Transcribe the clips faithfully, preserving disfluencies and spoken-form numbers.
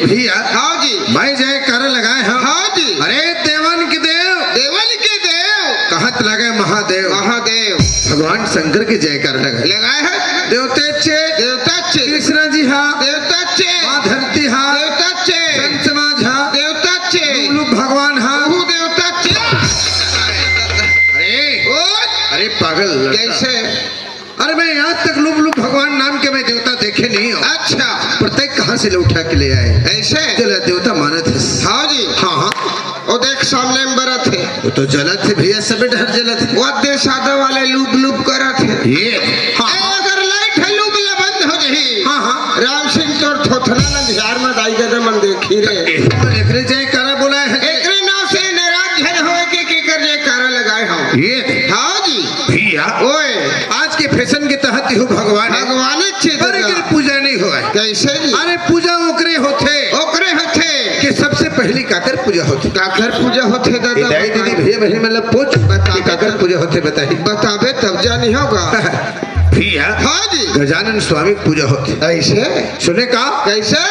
भैया, हाँ जी। मैं जयकारा लगाए हँव। हाँ जी। अरे देवन के देव, देवन के देव। कहत लगे महादेव। महादेव। भगवान शंकर के जयकारा लगाए। लगाए हे। देवता चे। देवता चे। कृष्णा जी हा। देवता चे। माँ धरती हा। देवता चे। संत समाज हा। देवता चे। लुबलुब भगवान हा। प्रभु देवता चे। अरे, ओ। अरे पागल लड़का। कैसे? अरे मैं आज तक लुबलुब भगवान नाम के मैं देवता देखे नहीं हँव। अच्छा। पर तैं कहाँ से ले उठा के ले आए? ऐसे? चला देवता मानत हस। हाँ जी। हाँ, हाँ। ओ देख सामने में बरत हे। वो तो जलत हे भैया, सबे डहर जलत हे। वो दे सादा वाले लुबलुब करत हे। ये। हाँ, ए, हाँ। अगर लाइट हे लुब ला बंद हो जाही। हाँ, हाँ। राम सिंह तोर थोथना ल अंधियार में दाई ददा मन देखही रे। ए, एकरे जयकारा बोलाए हे। एकरे नाम से नाराज झन होए के केकर जयकारा लगाए हँव। ये। हाँ जी। भैया। ओए। आज के फैशन के तहत यहू भगवान हे। भगवान अच्छे पर ददा। एकर पूजा नहीं होए। कैसे जी? अरे पूजा ओकरे होथे। ओकरे होथे। कि सबसे पहली काकर पूजा होथे? काकर पूजा होथे दादा? ए दाई दीदी भैया बहिनी मन ला पूछ बताबे कि काकर तब। पूजा होथे बताही। बताबे तब जानी होगा। भैया। हाँ जी। गजानन स्वामी के पूजा होथे। ऐसे? सुने का? कैसे?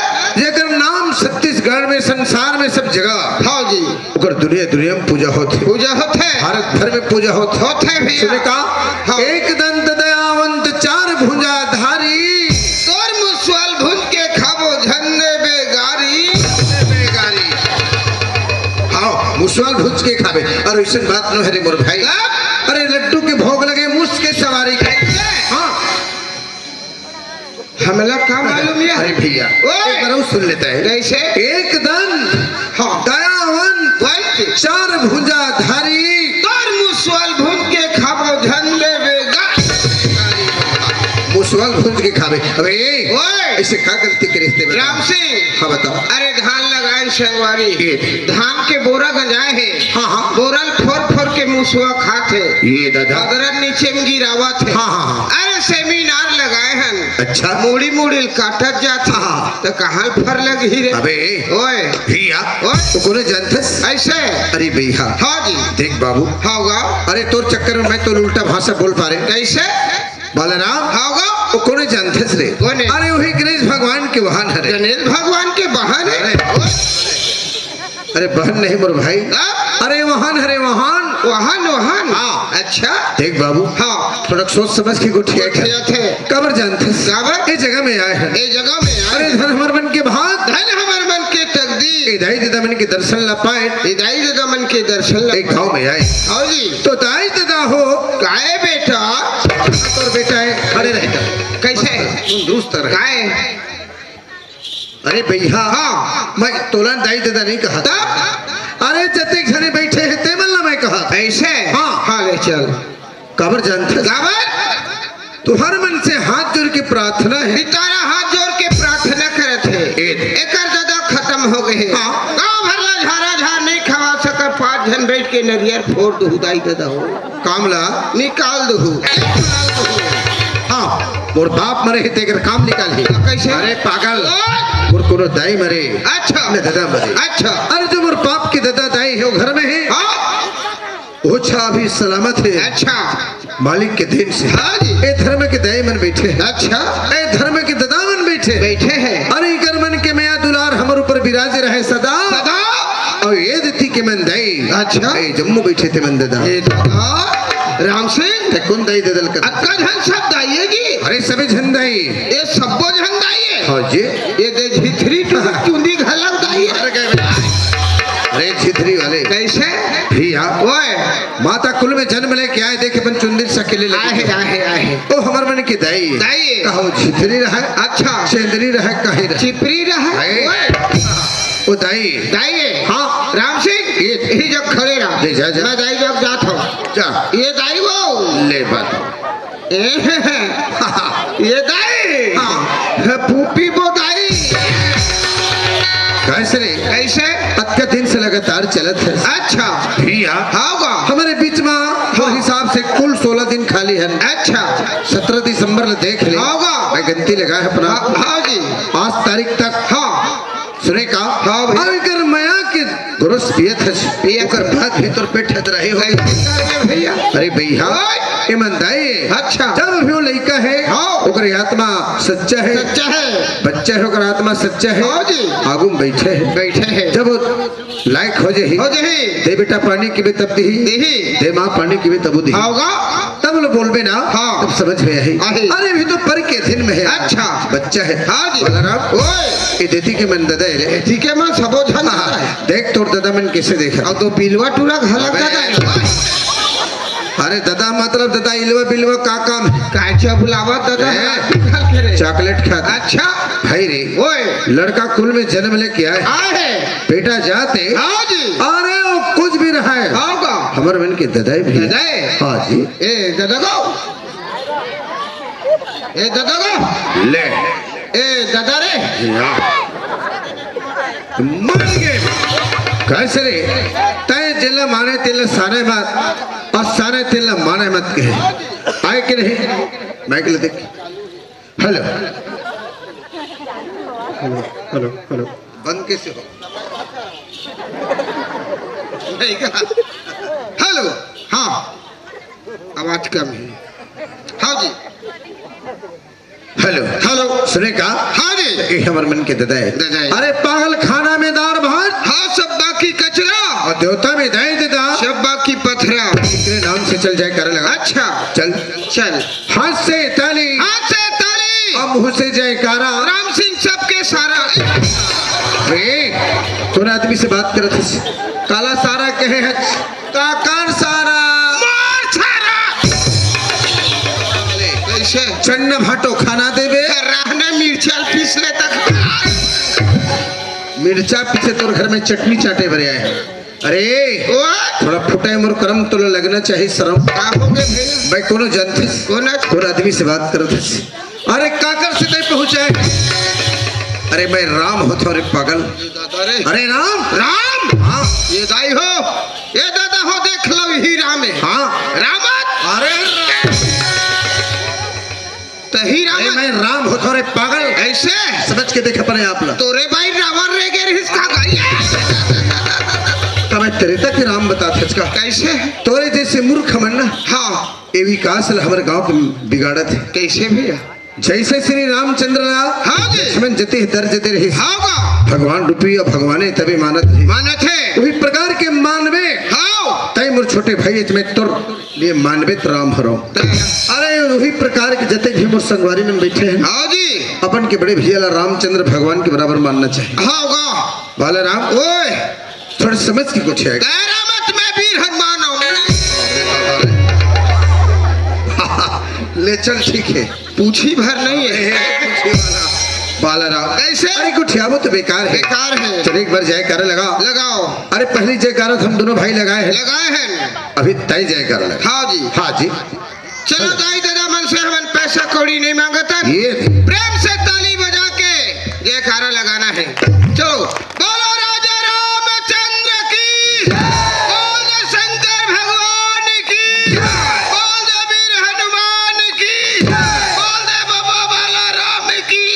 जेकर नाम छत्तीसगढ़ में, संसार में सब जगह। हाँ जी। ओकर दुनिया दुनिया में पूजा होथे। पूजा होथे। भारत भर में पूजा होथे। होथे भैया। सुने का? हाँ। एक दंत दयावंत चार भुजा धारी। तोर मुसवा ल भूंज के खाबो झन देबे गारी। हाँ, मुसवा ल भूंज के खाबे। अउ अइसन बात नोहे रे मोर भाई। कब? अरे लड्डू के भोग लगे मूस के सवारी के। कैसे? हाँ। हमला का मालूम हे? अरे भैया, ओए! एक बार अउ सुन लेता है। कैसे? एक दंत हाँ। दयावंत वंत। चार भुजा धारी। तोर मुसवा ल भूंज के खाबो झन देबे गारी। मुसवा ल भूंज के खाबे। अबे, ओए! अइसे का गलती करे हस बता? राम सिंह। हाँ, बताओ। अरे धान लगाए संगवारी। ये। धान के बोरा गंजाए हे। हाँ, हाँ। बोरा ल फोर फोर के मुसवा खात हे। ये दादा। अदरक नीचे में गिरावत हे। हाँ, हाँ, हाँ। अरे सेमिनार लगाए हन। अच्छा। मुड़ी मुड़ी ल काटत जात हे। हाँ। त कहाँ ल फर लगही रे? अबे। ओए। भैया। ओए। वो कोने जानथस? ऐसे। अरे भैया। हाँ जी। देख बाबू। हाँ गा। अरे तोर चक्कर में मैं तो उल्टा भाषा बोल पारे। कैसे? बालाराम। हाँ गा। वो कोने जानथस रे? कोने? अरे वही गणेश भगवान के वाहन हरे। गणेश भगवान के वाहन हे? अरे। ओए। अरे बहन नहीं मोर भाई। हाँ? अरे वाहन हरे वाहन। वाहन, वाहन? हाँ। अच्छा। देख बाबू। हाँ। थोड़ा सोच समझ के गोठियाथे। गोठियाथे। काबर जानथस? काबर? ए जगह में आए हन। ए जगह में आए। अरे धन हमर मन के भाग। धन हमर मन के तकदीर। ए दाई ददा मन के दर्शन ला पाए। ए दाई ददा मन के दर्शन ला ए पाए। गाँव में आए। हाँ जी। तो दाई ददा हो। काय बेटा? तोर बेटा हे, खड़े रहे। कैसे? तंदुरुस्त रहे। काय? अरे भैया, हाँ। मैं तोला दाई ददा नहीं कहा। तब? अरे जतेक झने बैठे हे, ते मन ला मैं कहा। ऐसे? हाँ। हाँ, ले चल। काबर जानथस? काबर? तुहर मन से हाथ जोड़ के प्रार्थना हे। पितारा हाथ जोड़ के प्रार्थना करत हे। ए। एकर ददा खतम हो गए हे। हाँ। गाँव भर ला झारा झार नहीं खवा सकत, पाँच झन बैठ के नरियर फोर दुहू दाई ददा हो। काम ला? निकाल दुहू। हाँ, मोर बाप मरे हे तेकर काम निकालही। कैसे? अरे पागल, ओए! मोर कोनो दाई मरे। अच्छा। न ददा मरे। अच्छा। अरे जो मोर बाप के ददा दाई हे, वो घर में हे। हाँ। ओछा अभी सलामत हे। अच्छा। मालिक के देन से। हाँ जी। ए धर्म के दाई मन बैठे हे। अच्छा। ए धर्म के ददा मन बैठे हे। बैठे हे। अरे इकर मन के मया दुलार हमर ऊपर बिराजे रहे सदा। सदा। अउ ए दती के मन दाई। अच्छा। ए जम्मो बैठे ते मन ददा। ए ददा, राम सिंह। ते कोन दाई ददा ल कथस? अतका झन सब दाई हे जी। अरे सबे झन दाई। ए सब्बो झन दाई हे। हाँ जी। ए दे झिथरी चुंदी घलव दाई हे। अरे झिथरी वाले। कैसे? भैया। ओए। माता कुल में जन्म लेके आए, देखे अपन चुंदी सकेले लगे। आहे, आहे, आहे। ओ हमर मन के दाई। दाई। कहो झिथरी रहे। अच्छा। चेंदरी रहे, कहीं रहे। चिपरी रहे। आहे। ओए। ओ दाई। दाई हे। हाँ। राम सिंह, ये। यही जग खड़े रहा। ले जा, जा। मैं दाई जग जात हँव। जा। ए दाई वो। ले बात। ए, ये दाई। हाँ। हे पूपी वो दाई। कैसे रे? कैसे? अतका दिन से लगातार चलत हे। अच्छा। भैया। हाँ गा। हमरे बीच में मोर हिसाब से कुल सोलह दिन खाली हे। अच्छा। सत्रह दिसंबर ल देख ले। हाँ गा। मैं गिनती लगाए हँव अपना। हाँ, हाँ जी। पाँच तारीख तक। हाँ। सुने का? हाँ भैया। अउ एकर मया के गोरस पियत हस, पियत ओकर बाद भी तोर पेट हदराही हो। कैसे करबे भैया? अरे भैया, ओए! एमन दाई, अच्छा। जब भी वो लइका है, हाँ। ओकर आत्मा सच्चा है। सच्चा है। बच्चा है, ओकर आत्मा सच्चा है। हाँ जी। आगू में बैठे है। बैठे है। जब वो लायक हो जाही, हो जाही। दे बेटा पानी पीबे तब दीही। दीही। दे माँ पानी पीबे तब दीही। हाँ होगा। तब लो बोलबे ना, हाँ। तब समझ में आही। आही। अरे, अभी तो पर के दिन में है। अच्छा। बच्चा है। हाँ जी। बलराम। ओए। ये देती के मन ददा है रे। देती के मन सबो झन हाँ, ददा है। देख तोर ददा मन कैसे देख रहा। अब तो बिलवा टूरा घलक अबे। ददा है। अरे ददा मतलब ददा इलवा बिलवा का काम है? काचा बुलावा ददा ए। निकाल के रे। चॉकलेट खा। अच्छा। भाई रे। ओए। लड़का कुल में जन्म लेके आए। आए। बेटा जाते। हाँ जी। अरे वो कुछ भी रहा है। हाँ का? हमर मन के ददाई भी। ददाई? हाँ जी। ए ददा गो। ए ददा गो। ले। ए ददा रे। या। मर गए। कैसे रे? तय जेला माने तेला सारे मत और सारे तेला माने मत कहे। आए कि नहीं? माइक ले देख। हेलो। Hello, hello, hello. बंद कैसे हो? नहीं कहा। हेलो। हाँ। आवाज कम है। हाँ जी। हेलो। हेलो। सुने का? हाँ जी। ये हमर मन के ददा है। ददा है। अरे पागल खाना में दार भात। हाँ, सब बाकी कचरा। और देवता में दाई ददा। सब बाकी पथरा। तेरे नाम से चल जाए करे लगा। अच्छा। चल। चल। हाथ से ताली। हाथ से ताली। और मुंह से जयकारा। राम सिंह सबके सारा। रे, तोर आदमी से बात करत हस। काला सारा कहे हस। काकर सारा। मार सारा। कैसे? चन्न भाटो खाना देबे। रहना मिर्चा पीस ले तक। मिर्चा पीसे तोर घर में चटनी चाटे बरे आए। अरे, ओ? थोड़ा फुटाए मोर करम तोला लगना चाहिए शर्म। का हो गए भैया? मैं कोनो जानते? कौन है? कौन आदमी से बात करत हस? अरे काकर से तय पहुंचाए? अरे मैं राम होथो रे पागल। ये दादा रे। अरे राम। राम? हाँ। ये दाई हो, ये दादा हो, देख लो यही राम है। हाँ। रावत। अरे तही अरे रावत। मैं राम होथो रे पागल। ऐसे? समझ के देख अपने आप ला। तोरे भाई रावण रे गे रिहिस का गई? तब मैं त्रेता के राम बता थचका। कैसे? तोरे जैसे मूर्ख मन ना। हाँ। ये विकास ल हमर गांव के बिगाड़त है। कैसे भैया? जैसे श्री रामचंद्र ला हाँ जी। लक्ष्मण जते दर्ज दे रही। हाँ बा। भगवान रूपी और भगवाने तभी मानत है। मानत है। वही प्रकार के मानवे। हाँ। तय मोर छोटे भाई, मैं तोर लिए मानवे त राम हरो। अरे वही प्रकार के जते भी मोर संगवारी में बैठे हैं। हाँ जी। अपन के बड़े भैया ला रामचंद्र भगवान के बराबर मानना चाहिए। हाँ होगा। बाला राम। ओए। थोड़ी समझ की कुछ है। तेरा मत मैं वीर हनुमान हूँ। ले चल, ठीक है। पूछी भर नहीं है। बाला राम। कैसे? अरे कुछ वो तो बेकार है। बेकार है। चल एक बार जयकारा लगा। लगाओ। अरे पहली जयकारा तो हम दोनों भाई लगाए हैं। लगाए हैं। अभी तय जयकारा लगा। हाँ जी। हाँ जी। चलो दाई ददा मन से हमन पैसा कौड़ी नहीं मांगत हन। ये प्रेम से ताली बजा के जयकारा लगाना है। चलो। बोलो राजा रामचंद्र की। बोल दे शंकर भगवान की। बोल दे वीर हनुमान की। बोल दे बाबा बाला राम की।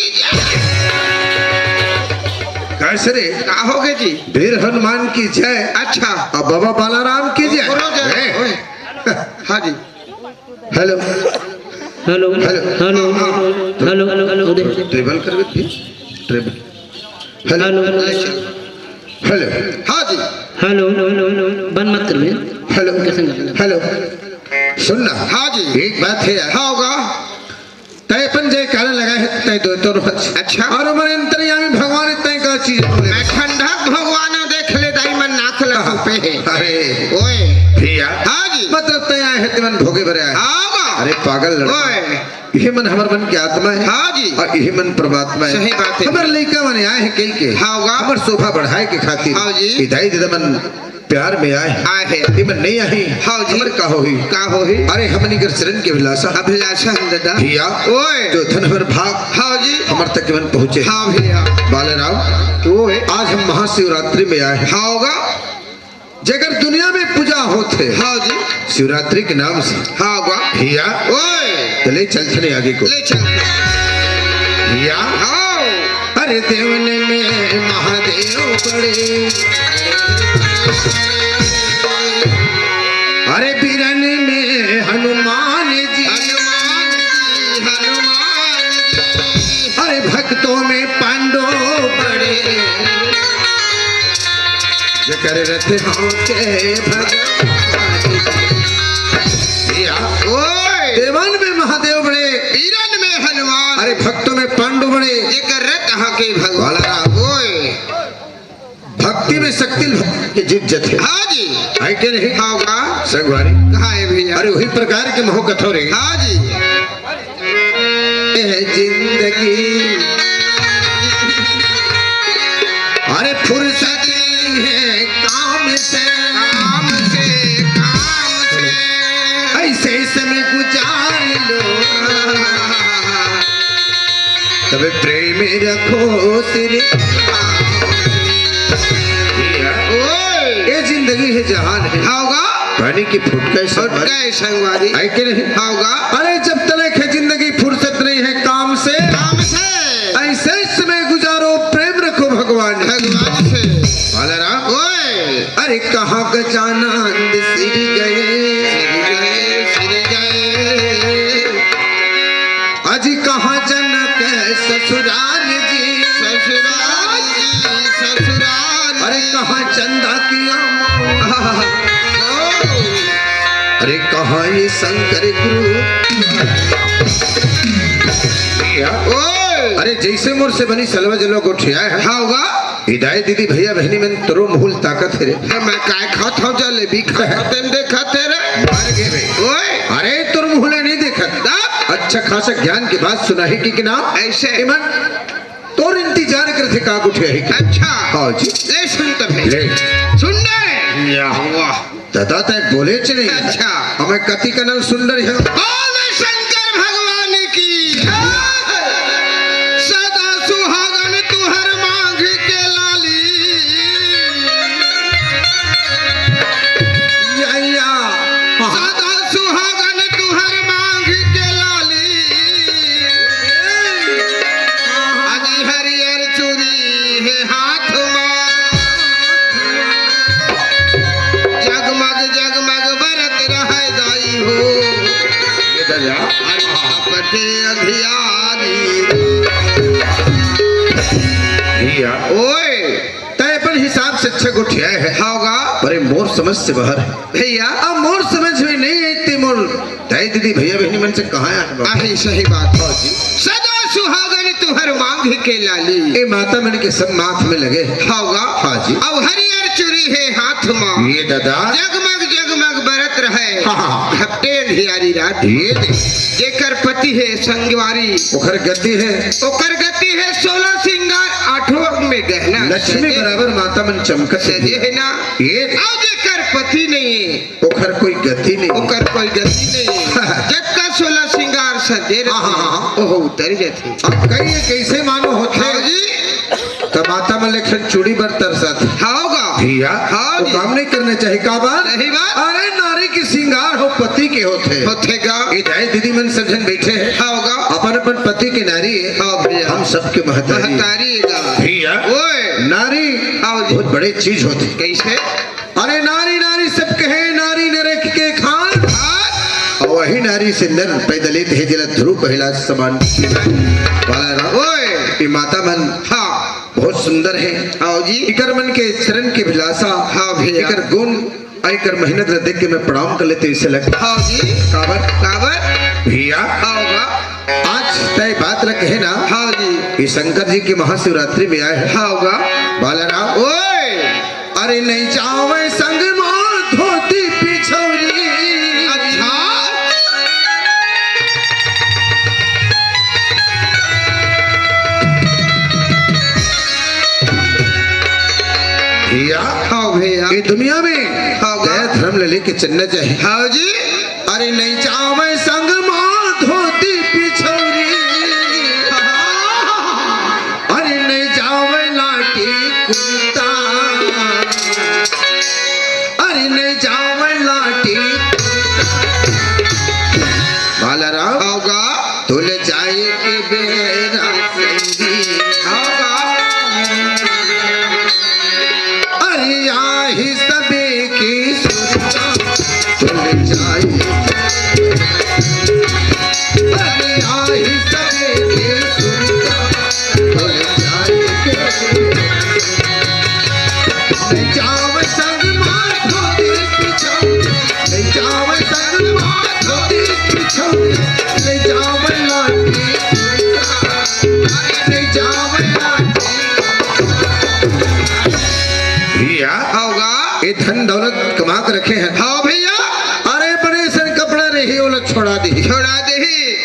कैसे रे? का हो गए जी? वीर हनुमान की जय। अच्छा। अब बाबा बाला राम की जय। बोलो जय। ए। ओए। हाँ जी। Hello. Hello. Hello. Hello. Hello. Hello. Hello. Travel करबे भी? ट्रेवल। हेलो। हेलो। हेलो। हाँ जी। हेलो। बंद मत करबे। हेलो। कैसे कर ले? हेलो। सुन ना। हाँ जी। एक बात है यार। हाँ होगा। तय अपन जयकारा लगाए है, तय दो तो रोज। अच्छा। और हमारे अंतर्यामी भगवान तय का चीज बोले। मैं ठंडक भगवान देख ले दाई मन नाक लगा पे है। अरे। ओए। भैया। हाँ जी। मतलब तय आए है, तेमन भोगे भरे आए। हाँ बा। अरे पागल लड़का। ओए। यही मन हमर मन के आत्मा है। हाँ जी। और यही मन परमात्मा है। सही बात है। हमर लइका मन आए हैं कई के। हाँ बा। हमर शोभा बढ़ाए के खातिर। हाँ जी। विदाई दे मन प्यार में आए। आए हैं। ये मन नहीं आई। हाँ जी। हमर का होही? का होही? अरे हमनी कर चरण के अभिलाषा। अभिलाषा हम दादा। भैया। ओए। जो धन हमर भाग। हाँ जी। हमर तक मन पहुँचे। हाँ भैया। बालराम। ओए। आज हम महाशिवरात्रि में आए हैं। हाँ होगा। जेकर दुनिया में पूजा होत है। हाँ जी। शिवरात्रि के नाम से। हाँ होगा। भैया। ओए। तो ले चल थने आगे को। ले चल। भैया। हाँ। देवन में महादेव बड़े, अरे बीरन में हनुमान जी, हनुमान जी, हनुमान जी। अरे भक्तों में पांडव बड़े, जेकर रथ हाँके भगवान। या। ओए। देवन में महादेव बड़े, बीरन में हनुमान। अरे भक्तों में पांडव बड़े, जेकर रथ हाँके भगवान। बालाराम। ओए। भक्ति में शक्ति, भक्ति के जीत जथे। हाँ जी। है के नहीं? हाँ बा। संगवारी। कहाँ है भैया? अरे वही प्रकार के महू कथो रे। हाँ जी। ए जिंदगी, अरे फुर्सत नहीं है काम से, काम से, काम से। ऐसे समय गुजार लो, तबे प्रेम रखो श्री। ओए। ये जिंदगी है, जहान है। हाँ बा। पानी की फुटका है, संगवारी। फुटका है, संगवारी। है के नहीं? हाँ बा। अरे जब तलक है जिंदगी, फुर्सत नहीं है काम से। काम से। ऐसे समय गुजारो, प्रेम रखो भगवान। भगवान से। बालाराम। ओए। अरे कहाँ गजानंद सिर गए। सिर गए, सिर गए। अजी कहाँ जनक ससुराल जी। ससुराल जी, ससुराल। अरे कहाँ चंदा किया माँ? अरे कहाँ ये शंकर गुरु? ओए। अरे जैसे मोर से बनी सलवा जलवा गोठिया है। हाँ बा। ए दाई दीदी भैया बहिनी मन तोरो मुहूं ल ताकत हे रे। हे, मैं काय खात हंव, जलेबी खात हंव, तेन देखत हे रे। मर गे बे। ओए। अरे तोर मुहूं ल नहीं देखत। तब? अच्छा खासा ज्ञान के बात सुनाही कि, कि ना? ऐसे। इमन तोर इंतजार करथे का गोठियाही। अच्छा। हाँ जी। ले सुन तब है। ले। सुन रे। या। वाह। दादा तैं बोलेच नहीं। अच्छा। हमें कति कन ल सुन डरे हंव। बोल शंकर भगवान की। सदा सुहागन तुहर मांग के लाली। या, या। सदा सुहागन तुहर मांग के लाली। अजी हरियर चूरी हे हाथ मा। जगमग जगमग बरत रहय दाई हो। ये दरिया। अरे पटे अंधियारी। भैया। ओए। तैं अपन हिसाब से अच्छा गोठियाए हे। हाँ बा। पर ये मोर समझ से बाहर हे। भैया। अब मोर समझ में नहीं आई ते मोर दाई दीदी भैया बहिनी मन से कहाँ आए बा? अही सही बात। हाँ जी। सदा सुहागन तुहर मांग के लाली। ए माता मन के सब माथ में लगे। हाँ बा। हाँ जी। अब हरियर चूरी हे हाथ मा। ये दादा। जगमग जगमग बरत रहय। हाँ, हाँ। घपटे अंधियारी रात। ये दे। जेकर पति हे संगवारी। ओकर गति हे। ओकर गति हे सोलह सिंगार आठों अंग में गहना। लक्ष्मी सजे। बराबर माता मन चमकत हे। सजे हे ना। ये दे। अउ जेकर पति नहीं हे। ओकर कोई गति नहीं। ओकर कोई गति नहीं। जतका सोलह सिंगार सजे रथे, हाँ, हाँ, हाँ। ओह उतर जथे। अब कहिए कैसे मानो होथे? हाँ जी। त माता मन लेखन चूड़ी बर तरसत। हाँ बा। भैया, हाँ वो जी। काम नहीं करना चाहिए। का बात? सही बात। अरे नारी के सिंगार हो पति के होथे। होथे का? ए दाई दीदी मन सब झन बैठे हे। हाँ बा। अपन अपन पति के नारी हे। हाँ भैया। हम सबके महतारी। महतारी हे का? भैया। ओए। नारी हाँ जी। बहुत बड़े चीज होथे। कैसे? अरे नारी नारी सब कहे, नारी नरक के खान। अउ वही नारी से नर पैदा लेथे, जेला ध्रुव प्रहलाद समान। बालाराम। ओए। ये माता मन हाँ। बहुत सुंदर हे। हाँ जी। इकर मन के चरण के अभिलाषा। हाँ भैया। इकर गुण, इकर मेहनत ला देख के मैं प्रणाम कर लेते, इसे लग। हाँ जी। काबर? काबर? भैया। हाँ बा। आज तैं बात ला कहे ना। हाँ जी। ये शंकर जी की महाशिवरात्रि में आए हे। हाँ बा। बालाराम। ओए। अरे नहीं जावे संग मा धोती पिछौरी। अच्छा। भैया, हाँ भैया। ये दुनिया में हाँ भैया। दया धर्म ले लेके चलना चाहिए। हाँ जी। अरे नहीं जावे संग मा धोती पिछौरी, अरे नहीं जावे लाठी कुर्ता, अरे नहीं जावे लाठी कुर्ता। बालाराम, हाँ बा। तोले जाए के बेरा संगी, हाँ बा। ले जाव संग मा धोती पिछौरी, ले जाव संग मा धोती पिछौरी, ले जाव लाठी कुर्ता, ले जाव लाठी। भैया, हव गा। ये धन दौलत कमा के रखे हन। हाँ भैया। अरे बने सन कपड़ा रही, ओला छोड़ा देही। छोड़ा देही।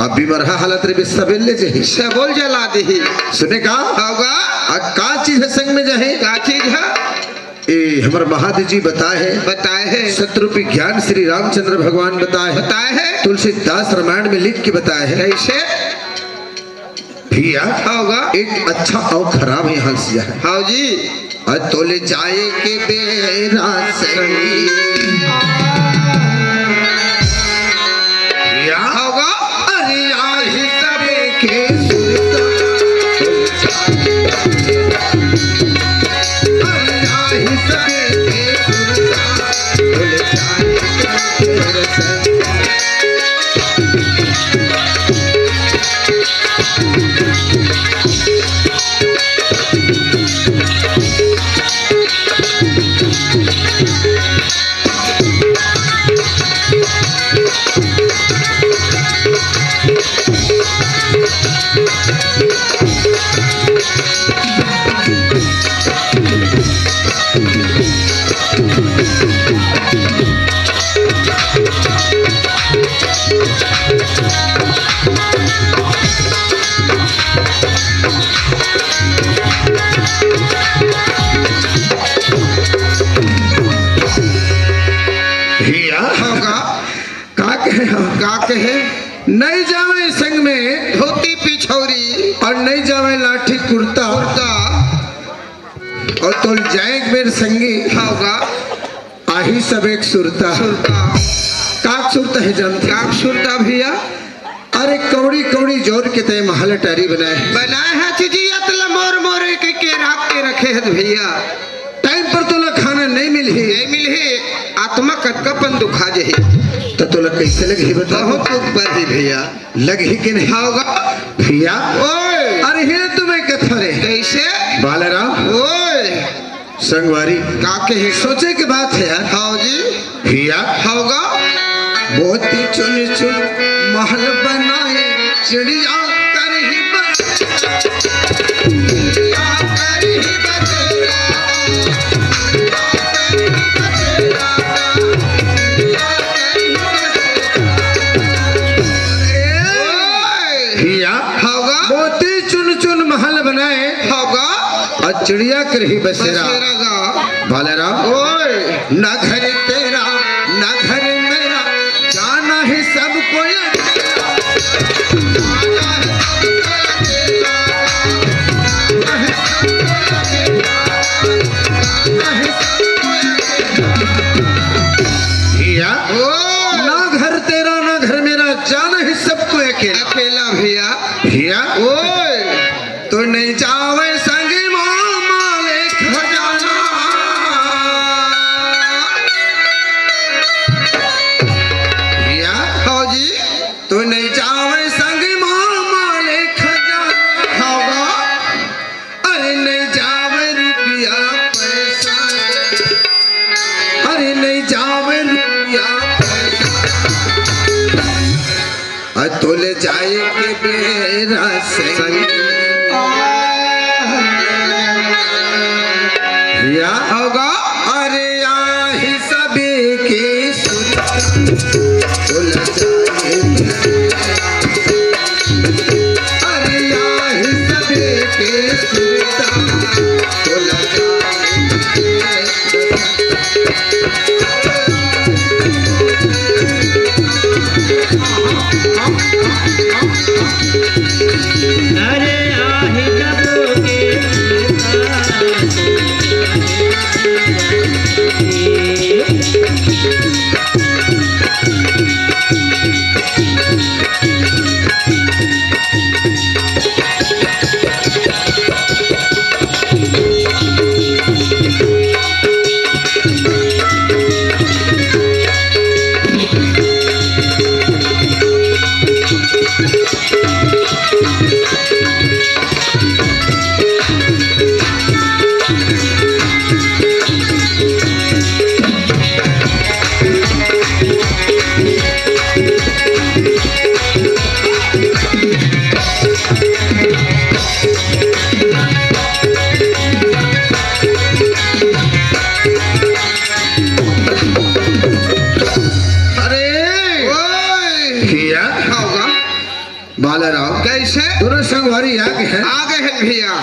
अब भी मरहा हालत रे, सबेल ले जाही। सबेल जला देही। सुने का? हव गा। आ का चीज हे संग में जाही? का चीज हे? ए, हमर महादेव जी बताए हे। बताए हे। सतरूपी ज्ञान श्री रामचंद्र भगवान बताए हे। बताए हे। तुलसीदास रामायण में लिख के बताए हे। कैसे? भैया, हव गा। एक अच्छा अउ खराब यहाँ से है। हाँ जी। अ तोले जाए के बेरा संगी। भैया। हव गा। अरे आही सबे के सुरता। अरे आही सबे के सुरता। भैया, हव गा। का कहे हम? का कहे? नहीं जावे संग में धोती पिछौरी। अउ नहीं जावे लाठी कुर्ता। कुर्ता। अउ तोल जाए एक बेर संगी। हव गा। आही सबे के सुरता। सुरता। का सुरता हे जानथे? का सुरता भैया? अरे कौड़ी कौड़ी जोर के तैं महल अटारी बनाए हे। बनाए हे चुजी अतला मोर मोर के, के राख के रखे हे भैया। टाइम पर तोला खाना नहीं मिलही। नहीं मिलही, आत्मा कतका पन दुखा जही। त तोला कैसे लगही बता? बहुत दुख परही भैया। लगही के नहीं? हव गा। भैया। ओए। अरे हे तुम्हें कथा रे। कैसे? बालाराम। ओए। संगवारी। का कहे? सोचे के बात हे यार। हव जी। भैया। हव गा। मोती चुन चुन महल बनाए, चिड़िया करही बस-, चिड़िया करही बसेरा, चिड़िया करही बसेरा, चिड़िया करही बसेरा। भैया। हव गा। मोती चुन चुन महल बनाए। हव गा। अउ चिड़िया करही बसेरा। बसेरा गा। बालाराम। ओए। ना घर तेरा, ना घर मेरा, जाना है सबको ये। भैया। ओए। ना घर तेरा, ना घर मेरा, जाना है सबको अकेला। अकेला भैया। भैया। ओए। तो नहीं जावे संग मामा ले खजाना। भैया। हव जी। तो नहीं जावे संग मामा ले खजाना। हव गा। अरे नहीं जावे रुपया पैसा। अरे नहीं जावे रुपया पैसा। अ तोले जाए के बेरा संग। या। हव गा। अरे आही सबे के सुरता। तोले जाए के बेरा संग। अरे आही सबे के सुरता। तोले जाए के बेरा संग। अरे आही सबो के बाला राम, कैसे? दोनों संगवारी आगे हैं। आगे हैं भैया।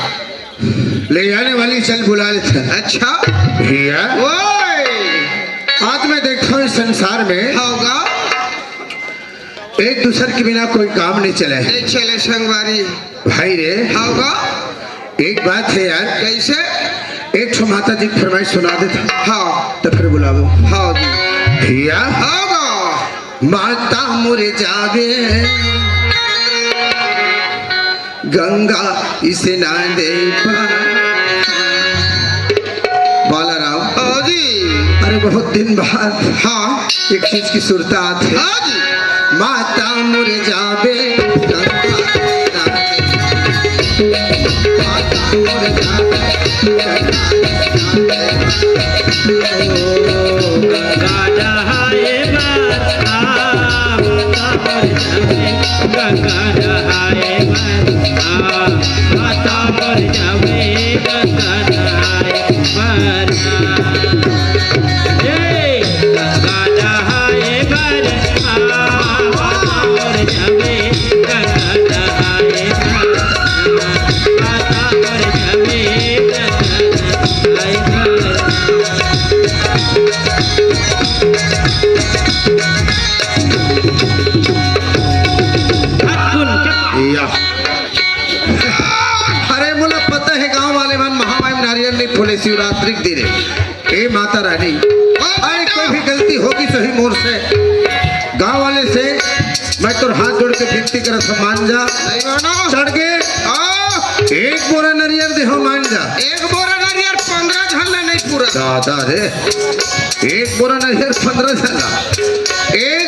ले जाने वाली चल बुला लेते हैं। अच्छा। भैया। ओए। आज मैं देखता हूँ इस संसार में होगा। एक दूसर के बिना कोई काम नहीं चले। नहीं चले संगवारी। भाई रे। होगा। एक बात है यार। कैसे? एक ठो माता जी की फरमाइश सुना देता। हाँ। तो फिर बुलावो। हाँ जी। भैया। होगा। माता मोर जावे गंगा स्नान दे पार। बाला राम। हाँ जी। अरे बहुत दिन बाद हाँ। एक चीज की सुरता आत हे। हाँ जी। माता मोर जावे गंगा स्नान दे। माता मोर जावे गंगा स्नान दे। या। अरे मोला पता है, गांव वाले मन महामाई नारियल नहीं फोले शिवरात्रि के दिन। ए माता रानी, अरे कोई भी गलती होगी सही मोर से, गांव वाले से मैं तोर हाथ जोड़ के विनती करत हूँ, मान जा। नहीं मानो। चढ़ के आ, एक बोरा नरियर दे हो, मान जा। एक बोरा नरियर पंद्रह झन ला नहीं पूरा। दादा रे, एक बोरा नरियर पंद्रह झन ला। एक